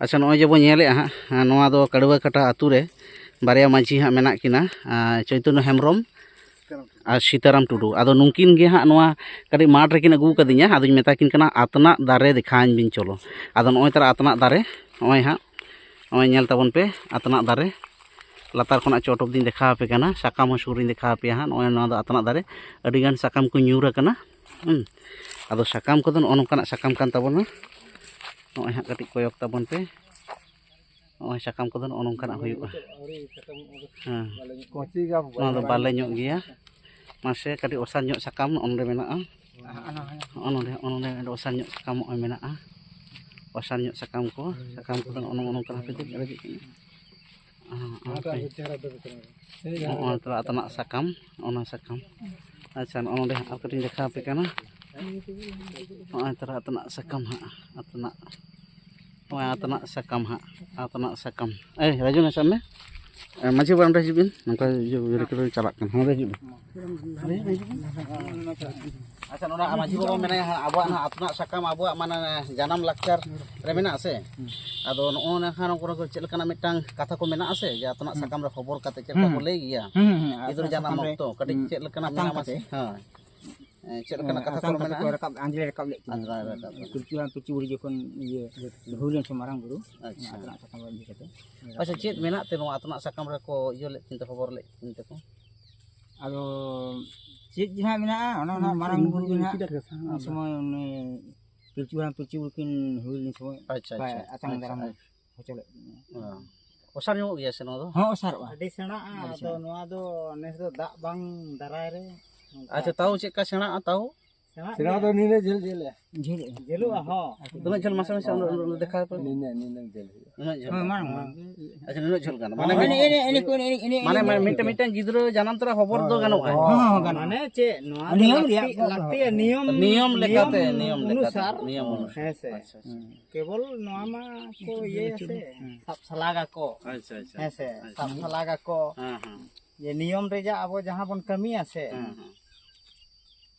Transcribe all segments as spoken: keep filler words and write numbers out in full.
ᱟᱪᱪᱷᱟ, ᱱᱚᱜᱼᱚᱭ ᱡᱮ ᱵᱚᱱ ᱧᱮᱞᱮᱫᱼᱟ ᱦᱟᱸᱜ, ᱱᱚᱣᱟ ᱫᱚ ᱠᱟᱹᱲᱣᱟᱹ ᱠᱟᱴᱟ ᱟᱹᱛᱩ ᱨᱮ ᱵᱟᱨᱭᱟ ᱢᱟᱹᱡᱷᱤ ᱦᱟᱸᱜ ᱢᱮᱱᱟᱜ ᱠᱤᱱᱟ, ᱟᱨ ᱪᱳᱭᱛᱚᱱᱱᱚ ᱦᱮᱢᱵᱨᱚᱢ ᱟᱨ ᱥᱤᱛᱟᱨᱟᱢ ᱴᱩᱰᱩ᱾ ᱟᱫᱚ ᱱᱩᱠᱤᱱ ᱜᱮ ᱦᱟᱸᱜ ᱱᱚᱣᱟ ᱠᱟᱹᱴᱤᱡ ᱢᱟᱴᱷ ᱨᱮᱠᱤᱱ ᱟᱹᱜᱩ ᱟᱠᱟᱫᱤᱧᱟ᱾ ᱟᱫᱚᱧ ᱢᱮᱛᱟ ᱠᱤᱱ ᱠᱟᱱᱟ, "ᱟᱛᱱᱟᱜ ᱫᱟᱨᱮ ᱫᱮᱠᱷᱟᱣᱟᱹᱧ ᱵᱤᱱ ᱪᱚᱞᱚ᱾" ᱟᱫᱚ ᱱᱚᱜᱼᱚᱭ ᱛᱟᱨᱟ ᱟᱛᱱᱟᱜ ᱫᱟᱨᱮ, ᱱᱚᱜᱼᱚᱭ ᱦᱟᱸᱜ, ᱱᱚᱜᱼᱚᱭ ᱧᱮᱞ ᱛᱟᱵᱚᱱ ᱯᱮ, ᱟᱛᱱᱟᱜ ᱫᱟᱨᱮ ᱞᱟᱛᱟᱨ ᱠᱷᱚᱱᱟᱜ ᱪᱚᱴ ᱚᱵᱫᱤᱧ ᱫᱮᱠᱷᱟᱣ ᱟᱯᱮ ᱠᱟᱱᱟ, ᱥᱟᱠᱟᱢ ᱦᱚᱸ ᱥᱩᱨ ᱨᱤᱧ ᱫᱮᱠᱷᱟᱣ ᱟᱯᱮᱭᱟ ᱦᱟᱸᱜ᱾ ᱱᱚᱜᱼᱚᱭ ᱱᱚᱣᱟ ᱫᱚ ᱟᱛᱱᱟᱜ ᱫᱟᱨᱮ, ᱟᱹᱰᱤᱜᱟᱱ ᱥᱟᱠᱟᱢ ᱠᱚ ᱧᱩᱨ ᱟᱠᱟᱱᱟ᱾ ᱦᱩᱸ, ᱟᱫᱚ ᱥᱟᱠᱟᱢ ᱠᱚᱫᱚ ᱱᱚᱜᱼᱚ ᱱᱚᱝᱠᱟᱱᱟᱜ ᱥᱟᱠᱟᱢ ᱠᱟᱱ ᱛᱟᱵᱚᱱᱟ᱾ ᱱᱚᱜᱼᱚᱭ ᱦᱟᱸᱜ ᱠᱟᱹᱴᱤᱡ ᱠᱚᱭᱚᱜ ᱛᱟᱵᱚᱱ ᱯᱮ, ᱱᱚᱜᱼᱚᱭ ᱥᱟᱠᱟᱢ ᱠᱚᱫᱚ ᱱᱚᱜᱼᱚ ᱱᱚᱝᱠᱟᱱᱟᱜ ᱦᱩᱭᱩᱜᱼᱟ᱾ ᱦᱮᱸ, ᱱᱚᱣᱟ ᱫᱚ ᱵᱟᱞᱮ ᱧᱚᱜ ᱜᱮᱭᱟ᱾ ᱢᱟᱥᱮ ᱠᱟᱹᱴᱤᱡ ᱚᱥᱟᱨ ᱧᱚᱜ ᱥᱟᱠᱟᱢ ᱱᱚᱜᱼᱚ ᱱᱚᱰᱮ ᱢᱮᱱᱟᱜᱼᱟ᱾ ᱱᱚᱜᱼᱚ ᱱᱚᱰᱮ, ᱱᱚᱜᱼᱚ ᱱᱚᱰᱮ ᱚᱥᱟᱨ ᱧᱚᱜ ᱥᱟᱠᱟᱢ ᱱᱚᱜᱼᱚᱭ ᱢᱮᱱᱟᱜᱼᱟ᱾ ᱚᱥᱟᱨ ᱧᱚᱜ ᱥᱟᱠᱟᱢ ᱠᱚ, ᱥᱟᱠᱟᱢ ᱠᱚᱫᱚ ᱱᱚᱜᱼᱚ ᱱᱚᱝᱠᱟᱱᱟᱜ ᱦᱚᱸ ᱦᱮᱸ, ᱦᱮᱸ᱾ ᱱᱚᱜᱼᱚᱭ ᱛᱚ ᱟᱛᱱᱟᱜ ᱥᱟᱠᱟᱢ, ᱚᱱᱟ ᱥᱟᱠᱟᱢ᱾ ᱟᱪᱪᱷᱟ, ᱱᱚᱜᱼᱚ ᱱᱚᱰᱮ ᱦᱟᱸᱜ ᱟᱨ ᱠᱟᱹᱴᱤᱡ ᱤᱧ ᱫᱮᱠᱷᱟᱣ ᱟᱯᱮ ᱠᱟᱱᱟ᱾ ᱱᱚᱜᱼᱚᱭ ᱛᱚ ᱟᱛᱱᱟᱜ ᱥᱟᱠᱟᱢ ᱦᱟᱸᱜ, ᱟᱛᱱᱟᱜ, ᱱᱚᱜᱼᱚᱭ ᱟᱛᱱᱟᱜ ᱥᱟᱠᱟᱢ ᱦᱟᱸᱜ, ᱟᱛᱱᱟᱜ ᱥᱟᱠᱟᱢ᱾ ᱮᱭ, ᱨᱟᱡᱩ, ᱱᱟᱥᱮ ᱢᱮ᱾ ᱮ, ᱢᱟᱹᱡᱷᱤ ᱵᱟᱵᱟ, ᱚᱸᱰᱮ ᱦᱤᱡᱩᱜ ᱵᱤᱱ᱾ ᱱᱚᱝᱠᱟ ᱤᱭᱟᱹ, ᱨᱮᱠᱚᱨᱰ ᱪᱟᱞᱟᱜ ᱠᱟᱱᱟ᱾ ᱱᱚᱸᱰᱮ ᱦᱤᱡᱩᱜ ᱵᱤᱱ᱾ ᱟᱪᱪᱷᱟ, ᱱᱚᱰᱮ ᱢᱟᱹᱡᱷᱤ ᱵᱟᱵᱟ ᱢᱮᱱᱟᱭᱟ ᱦᱟᱸᱜ, ᱟᱵᱚᱣᱟᱜ ᱱᱟᱦᱟᱜ ᱟᱛᱱᱟᱜ ᱥᱟᱠᱟᱢ ᱟᱵᱚᱣᱟᱜ ᱢᱟᱱᱮ ᱡᱟᱱᱟᱢ ᱞᱟᱠᱪᱟᱨ ᱨᱮ ᱢᱮᱱᱟᱜᱼᱟ ᱥᱮ? ᱟᱫᱚ ᱱᱚᱜᱼᱚ ᱱᱚᱝᱠᱟ ᱱᱚᱝᱠᱟ ᱪᱮᱫ ᱞᱮᱠᱟᱱᱟᱜ ᱢᱤᱫᱴᱟᱝ ᱠᱟᱛᱷᱟ ᱠᱚ ᱢᱮᱱᱟᱜᱼᱟ ᱥᱮ, ᱡᱮ ᱟᱛᱱᱟᱜ ᱥᱟᱠᱟᱢ ᱨᱮ ᱦᱚᱵᱚᱨ ᱠᱟᱛᱮ ᱪᱮᱫ ᱞᱮᱠᱟ ᱠᱚ ᱞᱟᱹᱭ ᱜᱮᱭᱟ? ᱦᱩᱸ, ᱦᱩᱸ, ᱦᱩᱸ, ᱜᱤᱫᱽᱨᱟᱹ ᱟᱛᱱᱟᱜ ᱡᱟᱱᱟᱢ ᱥᱟᱠᱟᱢ ᱨᱮ, ᱚᱠᱛᱚ ᱠᱟᱹᱴᱤᱡ ᱦᱩᱸ, ᱪᱮᱫ ᱞᱮᱠᱟᱱᱟᱜ ᱟᱛᱟᱝ ᱢᱮᱱᱟᱜᱼᱟ ᱢᱟᱥᱮ? ᱠᱟᱛᱮ᱾ ᱦᱳᱭ᱾ ᱮ, ᱪᱮᱫ ᱞᱮᱠᱟᱱᱟᱜ ᱦᱮᱸ, ᱠᱟᱛᱷᱟ ᱠᱚ ᱟᱛᱟᱝ ᱠᱟᱛᱮ ᱢᱮᱱᱟᱜᱼᱟ? ᱠᱚ ᱨᱟᱠᱟᱵ, ᱟᱸᱡᱽᱞᱮ ᱨᱟᱠᱟᱵ ᱞᱮᱫ ᱠᱤᱱᱟ᱾ ᱟᱸᱡᱽᱞᱮ ᱨᱟᱠᱟᱵ ᱞᱮᱫ ᱯᱤᱞᱪᱩ ᱦᱟᱲᱟᱢ ᱯᱤᱞᱪᱩ ᱵᱩᱲᱦᱤ ᱡᱚᱠᱷᱚᱱ ᱤᱭᱟᱹ ᱦᱩᱭ ᱞᱮᱱ ᱥᱮ ᱢᱟᱨᱟᱝ ᱵᱩᱨᱩ, ᱟᱪᱪᱷᱟ᱾ ᱟᱛᱱᱟᱜ ᱥᱟᱠᱟᱢ ᱨᱮ ᱤᱫᱤ ᱠᱟᱛᱮ᱾ ᱟᱪᱪᱷᱟ, ᱪᱮᱫ ᱢᱮᱱᱟᱜ ᱛᱮ ᱱᱚᱣᱟ ᱟᱛᱱᱟᱜ ᱥᱟᱠᱟᱢ ᱨᱮᱠᱚ ᱤᱭᱟᱹ ᱞᱮᱫ ᱠᱤᱱ ᱛᱮ, ᱦᱚᱵᱚᱨ ᱞᱮᱫ ᱠᱤᱱ ᱛᱮᱠᱚ? ᱟᱫᱚ ᱪᱮᱫ ᱡᱮ ᱦᱟᱸᱜ ᱢᱮᱱᱟᱜᱼᱟ, ᱚᱱᱟ ᱦᱚᱸ ᱦᱟᱸᱜ ᱢᱟᱨᱟᱝ ᱵᱩᱨᱩ ᱜᱮ ᱦᱟᱸᱜ ᱩᱱ ᱥᱚᱢᱚᱭ ᱩᱱᱤ ᱯᱤᱞᱪᱩ ᱦᱟᱲᱟᱢ ᱯᱤᱞᱪᱩ ᱵᱩᱲᱦᱤ ᱠᱤᱱ ᱦᱩᱭ ᱞᱮᱱ ᱥᱚᱢᱚᱭ ᱟᱪᱪᱷᱟ, ᱵᱟᱭ ᱟᱪᱪᱷᱟ, ᱟᱛᱟᱝ ᱟᱪᱪᱷᱟ, ᱫᱟᱨᱟᱢ ᱟᱪᱪᱷᱟ᱾ ᱦᱚᱪᱚ ᱞᱮᱫ ᱠᱤᱱᱟ᱾ ᱚ᱾ ᱚᱥᱟᱨ ᱧᱚᱜᱚᱜ ᱜᱮᱭᱟ ᱥᱮ ᱱᱚᱣᱟ ᱫᱚ? ᱦᱚᱸ, ᱚᱥᱟᱨᱚᱜᱼᱟ᱾ ᱟᱹᱰᱤ ᱥᱮᱬᱟᱜᱼᱟ᱾ ᱟᱹᱰᱤ ᱟᱫᱚ ᱥᱮᱬᱟ᱾ ᱱᱚᱣᱟ ᱫᱚ ᱱᱮᱥ ᱫᱚ ᱫᱟᱜ ᱵᱟᱝ ᱫᱟᱨᱟᱭ ᱨᱮ ᱱᱚᱝᱠᱟ ᱟᱪᱪᱷᱟ, ᱛᱟᱣ ᱪᱮᱫ ᱞᱮᱠᱟ ᱥᱮᱬᱟᱜᱼᱟ ᱛᱟᱣ? ᱥᱮᱬᱟᱜ ᱥᱮᱬᱟ ᱜᱮᱭᱟ᱾ ᱫᱚ ᱱᱤᱱᱟᱹ ᱡᱷᱟᱹᱞ ᱡᱷᱟᱹᱞ ᱮ᱾ ᱡᱷᱟᱹᱞᱚᱜᱼᱟ᱾ ᱡᱷᱟᱹᱞᱚᱜᱼᱟ, ᱦᱚᱸ᱾ ᱛᱤᱱᱟᱹᱜ ᱡᱷᱟᱹᱞ ᱢᱟᱥᱮ, ᱢᱟᱥᱮ ᱚᱸᱰᱮ, ᱚᱸᱰᱮ ᱫᱮᱠᱷᱟᱣ ᱯᱮ᱾ ᱱᱤᱱᱟᱹ, ᱱᱤᱱᱟᱹ ᱡᱷᱟᱹᱞ ᱦᱩᱭᱩᱜᱼᱟ᱾ ᱩᱱᱟᱹᱜ ᱡᱷᱟᱹᱞ ᱦᱳᱭ, ᱜᱟᱱ? ᱢᱟᱨᱟᱝ, ᱢᱟᱨᱟᱝ᱾ ᱟᱪᱪᱷᱟ, ᱱᱩᱱᱟᱹᱜ ᱡᱷᱟᱹᱞ ᱜᱟᱱ᱾ ᱦᱚᱸ, ᱢᱟᱱᱮ ᱮᱱᱮ, ᱮᱱᱮ, ᱮᱱᱮ ᱠᱚ ᱮᱱᱮ, ᱮᱱᱮ, ᱢᱟᱱᱮ, ᱮᱱᱮ ᱢᱟᱱᱮ ᱠᱚ ᱢᱤᱫᱴᱟᱝ, ᱮᱱᱮ᱾ ᱢᱤᱫᱴᱟᱝ ᱜᱤᱫᱽᱨᱟᱹ ᱡᱟᱱᱟᱢ ᱛᱚᱨᱟ ᱦᱚᱵᱚᱨ ᱫᱚ ᱦᱚᱸ, ᱜᱟᱱᱚᱜᱼᱟ᱾ ᱦᱚᱸ, ᱦᱚᱸ, ᱜᱟᱱᱚᱜᱼᱟ᱾ ᱢᱟᱱᱮ ᱪᱮᱫ ᱱᱚᱣᱟ ᱫᱚ ᱱᱤᱭᱚᱢ ᱞᱟᱹᱠᱛᱤ, ᱨᱮᱭᱟᱜ ᱞᱟᱹᱠᱛᱤᱭᱟ, ᱱᱤᱭᱚᱢ, ᱱᱤᱭᱚᱢ ᱞᱮᱠᱟᱛᱮ, ᱱᱤᱭᱚᱢ ᱱᱤᱭᱚᱢ ᱞᱮᱠᱟᱛᱮ, ᱚᱱᱩᱥᱟᱨ᱾ ᱱᱤᱭᱚᱢ ᱚᱱᱩᱥᱟᱨ᱾ ᱦᱮᱸ ᱥᱮ᱾ ᱟᱪᱪᱷᱟ, ᱟᱪᱪᱷᱟ᱾ ᱦᱩᱸ᱾ ᱠᱮᱵᱚᱞ ᱱᱚᱣᱟ ᱢᱟ ᱠᱚ ᱤᱭᱟᱹᱭᱟ ᱥᱮ, ᱦᱩᱸ᱾ ᱥᱟᱵ ᱥᱟᱞᱟᱜᱟ ᱠᱚ᱾ ᱟᱪᱪᱷᱟ, ᱟᱪᱪᱷᱟ, ᱦᱮᱸ ᱥᱮ, ᱟᱪᱪᱷᱟ᱾ ᱥᱟᱵ ᱥᱟᱞᱟᱜᱟ ᱠᱚ᱾ ᱦᱮᱸ, ᱦᱮᱸ᱾ ᱡᱮ ᱱᱤᱭᱚᱢ ᱨᱮᱭᱟᱜ ᱟᱵᱚ ᱡᱟᱦᱟᱸ ᱵᱚᱱ ᱠᱟᱹᱢᱤᱭᱟ ᱥᱮ, ᱦᱮᱸ, ᱦᱮᱸ᱾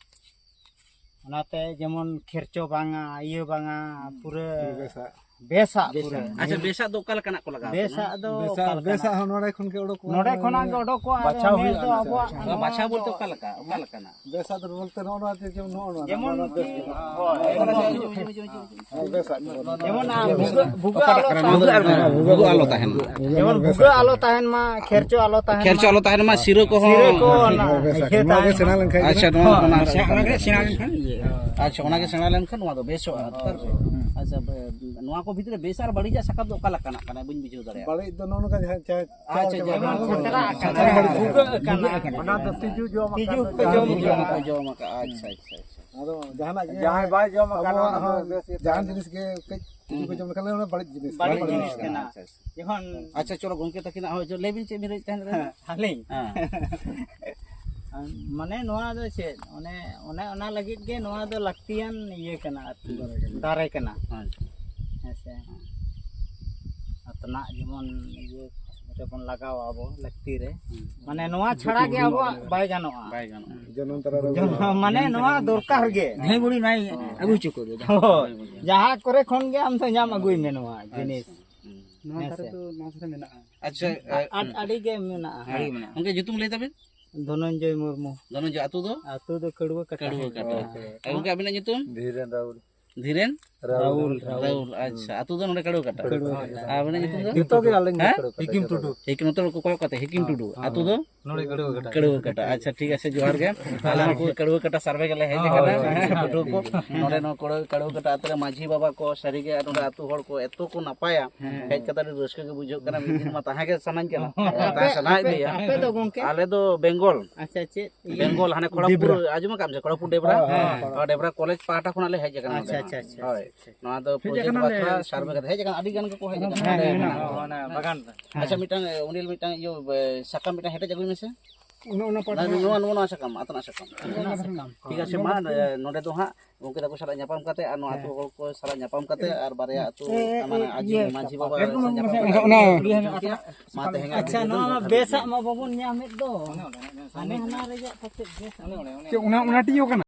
ᱚᱱᱟᱛᱮ ᱡᱮᱢᱚᱱ ᱠᱷᱮᱨᱪᱚ ᱵᱟᱝᱟ, ᱤᱭᱟᱹ ᱵᱟᱝᱟ, ᱯᱩᱨᱟᱹ ᱵᱮᱥᱟᱜ᱾ ᱵᱮᱥᱟᱜ ᱯᱩᱨᱟᱹ᱾ ᱟᱪᱪᱷᱟ, ᱵᱮᱥᱟᱜ ᱫᱚ ᱚᱠᱟ ᱞᱮᱠᱟᱱᱟᱜ ᱠᱚ ᱞᱟᱜᱟᱣ ᱵᱮᱥᱟᱜ ᱠᱟᱱᱟ? ᱫᱚ ᱵᱮᱥᱟᱜ, ᱚᱠᱟ ᱞᱮᱠᱟᱱᱟᱜ? ᱵᱮᱥᱟᱜ ᱦᱚᱸ ᱱᱚᱰᱮ ᱠᱷᱚᱱ ᱜᱮ ᱚᱰᱚᱠᱚᱜᱼᱟ᱾ ᱱᱚᱰᱮ ᱠᱷᱚᱱᱟᱜ ᱜᱮ ᱚᱰᱚᱠᱚᱜᱼᱟ, ᱟᱫᱚ ᱵᱟᱪᱷᱟᱣ ᱱᱮᱥ ᱦᱩᱭᱩᱜᱼᱟ ᱫᱚ ᱱᱟᱥᱮ᱾ ᱟᱵᱚᱣᱟᱜ ᱟᱫᱚ ᱱᱚᱣᱟ ᱵᱟᱪᱷᱟᱣ ᱫᱚ ᱵᱚᱞᱛᱮ ᱚᱠᱟ ᱞᱮᱠᱟ? ᱚᱠᱟ ᱞᱮᱠᱟᱱᱟᱜ? ᱵᱮᱥᱟᱜ ᱫᱚ ᱵᱚᱞᱛᱮ ᱱᱚᱜᱼᱚ ᱱᱚᱣᱟ ᱡᱮ ᱡᱮᱢᱚᱱ ᱱᱚᱜᱼᱚ ᱱᱚᱣᱟ ᱡᱮᱢᱚᱱ ᱵᱮᱥ ᱠᱤ, ᱜᱮ᱾ ᱦᱳᱭ, ᱦᱮᱸ, ᱵᱮᱥᱟᱜ ᱜᱮ᱾ ᱡᱮᱢᱚᱱ ᱟᱢ ᱵᱷᱩᱜᱟᱹᱜ, ᱵᱷᱩᱜᱟᱹᱜ ᱟᱞᱚ ᱚᱠᱟᱴᱟᱜ ᱛᱟᱦᱮᱱ ᱵᱷᱩᱜᱟᱹᱜ ᱢᱟ᱾ ᱟᱞᱚ ᱛᱟᱦᱮᱱ ᱢᱟ᱾ ᱵᱷᱩᱜᱟᱹᱜ ᱟᱞᱚ ᱛᱟᱦᱮᱱ ᱢᱟ᱾ ᱡᱮᱢᱚᱱ ᱵᱷᱩᱜᱟᱹᱜ ᱟᱞᱚ ᱛᱟᱦᱮᱱ ᱢᱟ, ᱠᱷᱮᱨᱪᱚ ᱟᱞᱚ ᱛᱟᱦᱮᱱ ᱢᱟ᱾ ᱥᱤᱨᱟᱹ ᱠᱚᱦᱚᱸ᱾ ᱥᱤᱨᱟᱹ ᱠᱚ ᱚᱱᱟ ᱦᱮᱸ, ᱵᱮᱥᱟᱜ ᱤᱭᱟᱹ ᱜᱮ᱾ ᱱᱚᱣᱟ ᱜᱮ ᱛᱟᱦᱮᱱ ᱥᱮᱬᱟ ᱢᱟ᱾ ᱞᱮᱱᱠᱷᱟᱱ ᱟᱪᱪᱷᱟ, ᱜᱮ ᱱᱚᱣᱟ, ᱱᱟᱦᱟᱜ ᱚᱱᱟ ᱥᱮᱬᱟ ᱥᱮᱬᱟ ᱞᱮᱱᱠᱷᱟᱱ᱾ ᱞᱮᱱᱠᱷᱟᱱ ᱤᱭᱟᱹ᱾ ᱟᱪᱪᱷᱟ, ᱚᱱᱟ ᱜᱮ ᱥᱮᱬᱟ ᱞᱮᱱᱠᱷᱟᱱ ᱱᱚᱣᱟ ᱫᱚ ᱵᱮᱥᱚᱜᱼᱟ᱾ ᱦᱳᱭ, ᱦᱳᱭ᱾ ᱟᱪᱪᱷᱟ, ᱵᱮ-, ᱱᱚᱣᱟ ᱠᱚ ᱵᱷᱤᱛᱨᱤ ᱨᱮ ᱵᱮᱥ ᱟᱨ ᱵᱟᱹᱲᱤᱡᱟᱜ ᱥᱟᱠᱟᱢ ᱫᱚ ᱚᱠᱟ ᱞᱮᱠᱟᱱᱟᱜ ᱠᱟᱱᱟ? ᱵᱟᱹᱧ ᱵᱩᱡᱷᱟᱹᱣ ᱫᱟᱲᱮᱭᱟᱜᱼᱟ᱾ ᱵᱟᱹᱲᱤᱡ ᱫᱚ ᱱᱚᱜᱼᱚ ᱱᱚᱝᱠᱟ ᱡᱟᱦᱟᱸ ᱪᱟ-, ᱪᱟ-, ᱟᱪᱪᱷᱟ, ᱪᱟ-, ᱡᱮᱢᱚᱱ ᱪᱟ-, ᱪᱷᱟᱛᱨᱟ ᱪᱟ-, ᱟᱠᱟᱱᱟ᱾ ᱪᱟ-, ᱵᱷᱩᱜᱟᱹᱜ ᱟᱠᱟᱱᱟ᱾ ᱚᱱᱟ ᱫᱚ ᱛᱤᱡᱩ ᱡᱚᱢ ᱛᱤᱡᱩ ᱟᱠᱟᱱ ᱠᱚ ᱫᱚ᱾ ᱡᱚᱢ ᱛᱤᱡᱩ ᱟᱠᱟᱱᱟ᱾ ᱠᱚ ᱡᱚᱢ ᱟᱠᱟᱫᱼᱟ᱾ ᱟᱪᱪᱷᱟ, ᱟᱪᱪᱷᱟ, ᱟᱪᱪᱷᱟ᱾ ᱟᱫᱚ ᱡᱟᱦᱟᱱᱟᱜ ᱜᱮ ᱡᱟᱦᱟᱸᱭ ᱵᱟᱭ ᱡᱚᱢ ᱟᱠᱟᱫ, ᱟᱵᱚᱣᱟᱜ ᱚᱱᱟ ᱫᱚ ᱦᱚᱸ ᱵᱮᱥ ᱜᱮ ᱡᱟᱦᱟᱱ ᱛᱟᱦᱮᱱᱟ᱾ ᱡᱤᱱᱤᱥ ᱜᱮ ᱠᱟᱹᱡ ᱛᱤᱡᱩ ᱠᱚ ᱦᱩᱸ᱾ ᱡᱚᱢ ᱞᱮᱠᱷᱟᱱ ᱚᱱᱟ ᱵᱟᱹᱲᱤᱡ ᱡᱤᱱᱤᱥ᱾ ᱵᱟᱹᱲᱤᱡ ᱵᱟᱹᱲᱤᱡ ᱡᱤᱱᱤᱥ ᱡᱤᱱᱤᱥ ᱠᱟᱱᱟ᱾ ᱠᱟᱱᱟ᱾ ᱟᱪᱪᱷᱟ, ᱟᱪᱪᱷᱟ᱾ ᱡᱚᱠᱷᱚᱱ ᱟᱪᱪᱷᱟ, ᱪᱚᱞᱚ ᱜᱚᱝᱠᱮ ᱛᱟᱹᱠᱤᱱᱟᱜ ᱦᱚᱸ ᱞᱟᱹᱭ ᱵᱤᱱ ᱪᱮᱫ ᱵᱤᱱ ᱞᱟᱹᱭᱮᱫ ᱛᱟᱦᱮᱸᱫ ᱨᱮ? ᱦᱮᱸ, ᱟᱹᱞᱤᱧ? ᱦᱮᱸ᱾ ᱢᱟᱱᱮ ᱱᱚᱣᱟ ᱫᱚ ᱪᱮᱫ? ᱚᱱᱮ, ᱚᱱᱮ ᱚᱱᱟ ᱞᱟᱹᱜᱤᱫ ᱜᱮ ᱱᱚᱣᱟ ᱫᱚ ᱞᱟᱹᱠᱛᱤᱭᱟᱱ ᱤᱭᱟᱹ ᱠᱟᱱᱟ ᱟᱨᱠᱤ᱾ ᱦᱩᱸ᱾ ᱫᱟᱨᱮ ᱠᱟᱱᱟ᱾ ᱟᱪᱪᱷᱟ᱾ ᱦᱮᱸ ᱥᱮ? ᱟᱛᱱᱟᱜ ᱡᱮᱢᱚᱱ ᱤᱭᱟᱹ ᱨᱮᱵᱚᱱ ᱞᱟᱜᱟᱣᱟ ᱟᱵᱚ ᱞᱟᱹᱠᱛᱤ ᱨᱮ᱾ ᱦᱩᱸ᱾ ᱢᱟᱱᱮ ᱱᱚᱣᱟ ᱪᱷᱟᱲᱟ ᱜᱮ ᱟᱵᱚᱣᱟᱜ ᱵᱟᱭ ᱜᱟᱱᱚᱜᱼᱟ᱾ ᱵᱟᱭ ᱜᱟᱱᱚᱜᱼᱟ᱾ ᱡᱚᱱᱚᱢ ᱛᱚᱨᱟ ᱨᱮ ᱡᱚᱱᱢᱚ, ᱢᱟᱱᱮ ᱱᱚᱣᱟ ᱫᱚᱨᱠᱟᱨ ᱜᱮ᱾ ᱫᱷᱟᱹᱭ ᱵᱩᱲᱤ ᱱᱟᱭ ᱟᱹᱜᱩ ᱦᱚᱪᱚ ᱠᱚᱫᱚ᱾ ᱦᱳᱭ᱾ ᱡᱟᱦᱟᱸ ᱠᱚᱨᱮ ᱠᱷᱚᱱ ᱜᱮ ᱟᱢ ᱫᱚ ᱧᱟᱢ ᱟᱹᱜᱩᱭ ᱢᱮ ᱱᱚᱣᱟ ᱟᱪᱪᱷᱟ᱾ ᱡᱤᱱᱤᱥ᱾ ᱦᱩᱸ᱾ ᱱᱚᱣᱟ ᱦᱮᱸ ᱫᱷᱟᱨᱮ ᱥᱮ? ᱫᱚ, ᱱᱚᱣᱟ ᱫᱷᱟᱨᱮ ᱢᱮᱱᱟᱜᱼᱟ᱾ ᱟᱪᱪᱷᱟ, ᱟ-, ᱮ, ᱟᱹᱰ-, ᱟᱹᱰᱤ ᱜᱮ ᱢᱮᱱᱟᱜᱼᱟ᱾ ᱦᱮᱸ᱾ ᱟᱹᱰᱤ ᱢᱮᱱᱟᱜᱼᱟ᱾ ᱜᱚᱝᱠᱮ, ᱧᱩᱛᱩᱢ ᱞᱟᱹᱭ ᱛᱟᱵᱤᱱ? ᱫᱷᱚᱱᱚᱱᱡᱚᱭ ᱢᱩᱨᱢᱩ᱾ ᱫᱷᱚᱱᱚᱱᱡᱚᱭ, ᱟᱹᱛᱩ ᱫᱚ? ᱟᱹᱛᱩ ᱫᱚ ᱠᱟᱹᱲᱩᱣᱟᱹ ᱠᱟᱴᱟ᱾ ᱠᱟᱹᱲᱩᱣᱟᱹ ᱠᱟᱴᱟ᱾ ᱦᱳᱭ᱾ ᱮ, ᱜᱚᱝᱠᱮ, ᱟᱹᱵᱤᱱᱟᱜ ᱧᱩᱛᱩᱢ? ᱫᱷᱤᱨᱮᱱ ᱨᱟᱣᱩᱞ᱾ ᱫᱷᱤᱨᱮᱱ? ᱨᱟᱣᱩᱞ᱾ ᱨᱟᱣᱩᱞ, ᱟᱪᱪᱷᱟ᱾ ᱟᱹᱛᱩ ᱫᱚ ᱱᱚᱰᱮ ᱠᱟᱹᱲᱩᱣᱟᱹ ᱠᱟᱴᱟ? ᱠᱟᱹᱲᱩᱣᱟᱹ ᱠᱟᱴᱟ᱾ ᱟᱨ ᱟᱹᱵᱤᱱᱟᱜ ᱧᱩᱛᱩᱢ ᱫᱚ? ᱡᱚᱛᱚ ᱜᱮ ᱟᱹᱞᱤᱧ ᱫᱚ ᱦᱮᱸ? ᱠᱟᱹᱲᱩᱣᱟᱹ ᱠᱟᱴᱟ᱾ ᱦᱤᱠᱤᱢ ᱴᱩᱰᱩ᱾ ᱦᱤᱠᱤᱢ, ᱱᱚᱛᱮ ᱠᱚ ᱠᱚᱭᱚᱜ ᱠᱟᱛᱮ, ᱦᱤᱠᱤᱢ ᱦᱮᱸ, ᱴᱩᱰᱩ᱾ ᱦᱮᱸ᱾ ᱟᱹᱛᱩ ᱫᱚ? ᱱᱚᱰᱮ ᱠᱟᱹᱲᱩᱣᱟᱹ ᱠᱟᱴᱟ᱾ ᱠᱟᱹᱲᱩᱣᱟᱹ ᱠᱟᱴᱟ᱾ ᱟᱪᱪᱷᱟ, ᱴᱷᱤᱠ ᱟᱪᱷᱮ, ᱡᱚᱦᱟᱨ ᱜᱮ᱾ ᱟᱞᱮ ᱦᱚᱸ ᱠᱟᱹᱲᱩᱣᱟᱹ ᱠᱟᱴᱟ survey ᱜᱮᱞᱮ ᱦᱮᱡ ᱦᱳᱭ, ᱟᱠᱟᱱᱟ᱾ ᱦᱳᱭ, ᱦᱮᱸ, ᱦᱳᱭ, ᱯᱟᱹᱴᱷᱩᱣᱟᱹ ᱠᱚ᱾ ᱦᱳᱭ᱾ ᱱᱚᱰᱮ ᱱᱚᱣᱟ ᱠᱟᱹᱲᱩᱣᱟᱹ, ᱠᱟᱹᱲᱩᱣᱟᱹ ᱠᱟᱴᱟ ᱟᱹᱛᱩ ᱨᱮ ᱢᱟᱹᱡᱷᱤ ᱵᱟᱵᱟ ᱠᱚ, ᱥᱟᱹᱨᱤᱜᱮ ᱱᱚᱰᱮ ᱟᱹᱛᱩ ᱦᱚᱲ ᱠᱚ ᱮᱛᱚ ᱠᱚ ᱱᱟᱯᱟᱭᱟ, ᱦᱮᱸ᱾ ᱦᱮᱡ ᱠᱟᱛᱮ ᱟᱹᱰᱤ ᱨᱟᱹᱥᱠᱟᱹ ᱜᱮ ᱵᱩᱡᱷᱟᱹᱜ ᱠᱟᱱᱟ᱾ ᱢᱤᱫ ᱫᱤᱱ ᱢᱟ ᱛᱟᱦᱮᱸ ᱜᱮ ᱥᱟᱱᱟᱧ ᱠᱟᱱᱟ᱾ ᱟᱯᱮ, ᱛᱟᱦᱮᱸ ᱥᱟᱱᱟᱭᱮᱫ ᱟᱯᱮ, ᱞᱮᱭᱟ᱾ ᱟᱯᱮ ᱫᱚ ᱜᱚᱝᱠᱮ? ᱟᱞᱮ ᱫᱚ ᱵᱮᱝᱜᱚᱞ᱾ ᱟᱪᱪᱷᱟ, ᱪᱮᱫ? ᱵᱮᱝᱜᱚᱞ, ᱦᱟᱱᱮ ᱠᱷᱚᱲᱚᱜᱽᱯᱩᱨ, ᱰᱮᱵᱽᱨᱟ᱾ ᱟᱸᱡᱚᱢ ᱟᱠᱟᱫ ᱟᱢ ᱥᱮ? ᱠᱷᱚᱲᱚᱜᱽᱯᱩᱨ ᱰᱮᱵᱽᱨᱟ? ᱦᱮᱸ, ᱦᱮᱸ᱾ ᱦᱳᱭ, ᱰᱮᱵᱽᱨᱟ ᱠᱚᱞᱮᱡᱽ ᱯᱟᱦᱴᱟ ᱠᱷᱚᱱᱟᱜ ᱞᱮ ᱦᱮᱡ ᱟᱠᱟᱱᱟ ᱱᱚᱰᱮ ᱟᱪᱪᱷᱟ, ᱦᱚᱸ᱾ ᱟᱪᱪᱷᱟ, ᱟᱪᱪᱷᱟ, ᱦᱳᱭ᱾ ᱟᱪᱪᱷᱟ᱾ ᱱᱚᱣᱟ ᱫᱚ ᱦᱮᱡ project ᱟᱠᱟᱱᱟ ᱞᱮ᱾ ᱵᱟᱠᱷᱨᱟ survey ᱠᱟᱛᱮ ᱦᱮᱡ ᱟᱠᱟᱱᱟ, ᱟᱹᱰᱤ ᱜᱟᱱ ᱜᱮᱠᱚ ᱦᱮᱡ ᱟᱠᱟᱱᱟ᱾ ᱦᱮᱸ, ᱦᱮᱸ, ᱦᱮᱸ, ᱚᱱᱟ ᱵᱟᱜᱟᱱ ᱨᱮ᱾ ᱟᱪᱪᱷᱟ, ᱢᱤᱫᱴᱟᱝ, ᱩᱱᱤ ᱢᱤᱫᱴᱟᱝ ᱤᱭᱟᱹ, ᱥᱟᱠᱟᱢ ᱢᱤᱫᱴᱟᱝ ᱦᱮᱴᱮᱡ ᱟᱹᱜᱩᱭ ᱢᱮᱥᱮ᱾ ᱚᱱᱟ, ᱚᱱᱟ ᱯᱟᱴ ᱱᱚᱣᱟ, ᱨᱮᱱᱟᱜ ᱱᱚᱣᱟ, ᱱᱚᱣᱟ, ᱱᱚᱣᱟ ᱥᱟᱠᱟᱢ, ᱟᱛᱱᱟᱜ ᱥᱟᱠᱟᱢ᱾ ᱚᱱᱟ ᱴᱷᱤᱠ ᱟᱪᱷᱮ, ᱥᱟᱠᱟᱢ᱾ ᱢᱟ, ᱱᱚᱰᱮ ᱫᱚ ᱦᱟᱸᱜ ᱜᱚᱝᱠᱮ ᱛᱟᱠᱚ ᱥᱟᱞᱟᱜ ᱧᱟᱯᱟᱢ ᱠᱟᱛᱮ ᱟᱨ ᱱᱚᱣᱟ ᱟᱹᱛᱩ ᱦᱮᱸ᱾ ᱦᱚᱲ ᱠᱚ ᱥᱟᱞᱟᱜ ᱧᱟᱯᱟᱢ ᱠᱟᱛᱮ ᱮ, ᱟᱨ ᱵᱟᱨᱭᱟ ᱟᱹᱛᱩ, ᱮ, ᱮ, ᱢᱟᱱᱮ, ᱟᱹᱡᱤᱡ ᱤᱭᱟᱹ᱾ ᱢᱟᱹᱡᱷᱤ ᱵᱟᱵᱟ ᱮᱠᱫᱚᱢ ᱥᱟᱞᱟᱜ ᱧᱟᱯᱟᱢ ᱮᱠᱫᱚᱢ ᱠᱟᱛᱮ ᱚᱱᱟ ᱟᱹᱛᱩ ᱦᱚᱲ ᱠᱚ ᱟᱪᱪᱷᱟ, ᱱᱚᱣᱟ ᱵᱮᱥᱟᱜ ᱢᱟ ᱵᱟᱵᱚᱱ ᱧᱟᱢᱮᱫ ᱫᱚ᱾ ᱦᱟᱱᱮ ᱦᱟᱱᱟ ᱨᱮᱭᱟᱜ ᱯᱟᱪᱮᱫ ᱵᱮᱥ᱾ ᱪᱮᱫ ᱚᱱᱟ, ᱚᱱᱟ ᱴᱤᱡ ᱠᱟᱱᱟ?